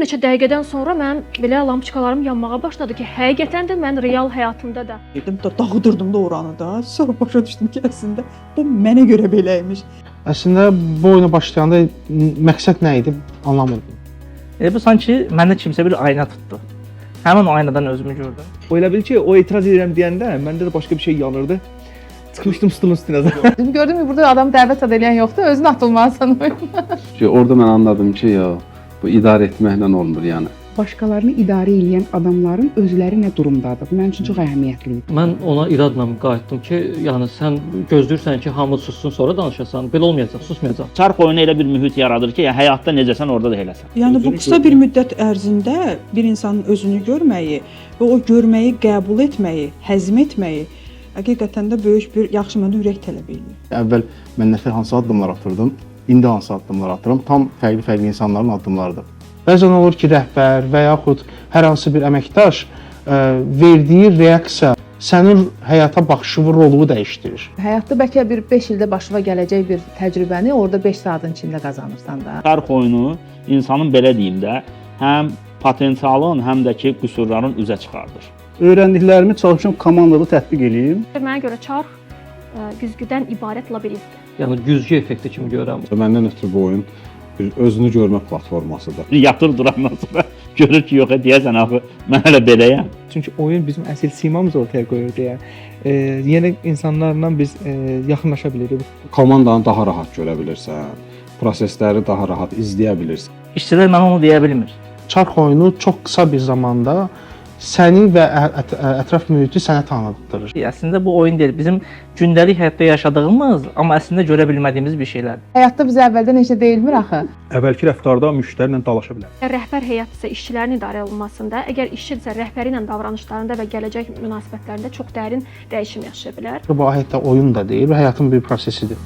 neçə dəqiqədən sonra mənim belə lampoçkalarım yanmağa başladı ki, həqiqətən də mən real həyatımda da Girdim də dağıdırdım da oranı da. Sonra başa düşdüm ki, əslində bu mənə görə belə imiş. Əslində bu oyuna başlayanda məqsəd nə idi anlamırdım. Elə bu sanki məndə kimsə bir ayna tutdu. Həmin o aynadan özümü gördüm. O elə bil ki, o etiraz edirəm deyəndə məndə də başqa bir şey yanırdı. Çıxmışdım stulun üstünə. Gördün mü burada adam dəvət ad eləyən yoxdur, özün atılmalısan oyuna. Ki orada mən anladım ki, ya bu idarə etməklə olmur yəni. Başqalarını idarə edən adamların özləri nə durumdadır? Bu mənim üçün çox əhəmiyyətli idi. Mən ona iradla qayıtdım ki, yəni sən gözləyirsən ki, hamı sussun, sonra danışasan. Belə olmayacaq, susmayacaq. Çarx oyunu elə bir mühit yaradır ki, yəni həyatda necəsən orada da eləsən. Yəni bu qısa bir müddət ərzində bir insanın özünü görməyi və o görməyi qəbul etməyi, həzm etməyi həqiqətən də böyük bir yaxşı mənada ürək tələb eləyir. Əvvəl mən nətər hansı addımlar atırdım, indi hansı addımlar atıram, tam fərqli-fərqli insanların addımlarıdır. Bəzən olur ki, rəhbər və yaxud hər hansı bir əməkdaş verdiyi reaksiya sənin həyata baxışını, rolunu dəyişdirir. Həyatda bəlkə bir 5 ildə başına gələcək bir təcrübəni orada 5 saatın içində qazanırsan da. Çarx oyunu insanın belə deyim də, həm potensialın, həm də ki qüsurların üzə çıxardır. Öyrəndiklərimi çalışıram komandada tətbiq eləyim. Mənə görə çarx güzgüdən ibarət labirintdir. Yəni güzgü effekti kimi görürəm. Məndən ötürü bu oyun bir özünü görmə platformasıdır. Yatır durandan sonra görür ki, yox, deyəsən axı mən hələ beləyəm. Çünki oyun bizim əsl simamızı ortaya qoyur deyə. Yeni insanlarla biz yaxınlaşa bilirik. Komandanı daha rahat görə bilirsən, prosesləri daha rahat izləyə bilirsən. İşçilər mənə onu deyə bilmir. Çarx oyunu çox qısa bir zamanda səni və ətraf mühiti sənə tanıtdırır. Əslində bu oyun deyil, bizim gündəlik həyatda yaşadığımız, amma əslində görə bilmədiyimiz bir şeylərdir. Həyatda bizə əvvəldən heç nə deyilmir axı. Əvvəlki rəftarda müştəri ilə dalaşa bilər. Rəhbər heyət isə işçilərin idarə olunmasında, əgər işçidirsə rəhbəri ilə davranışlarında və gələcək münasibətlərində çox dərin dəyişim yaşaya bilər. Bu hətta oyun da deyil, bu həyatın bir prosesidir.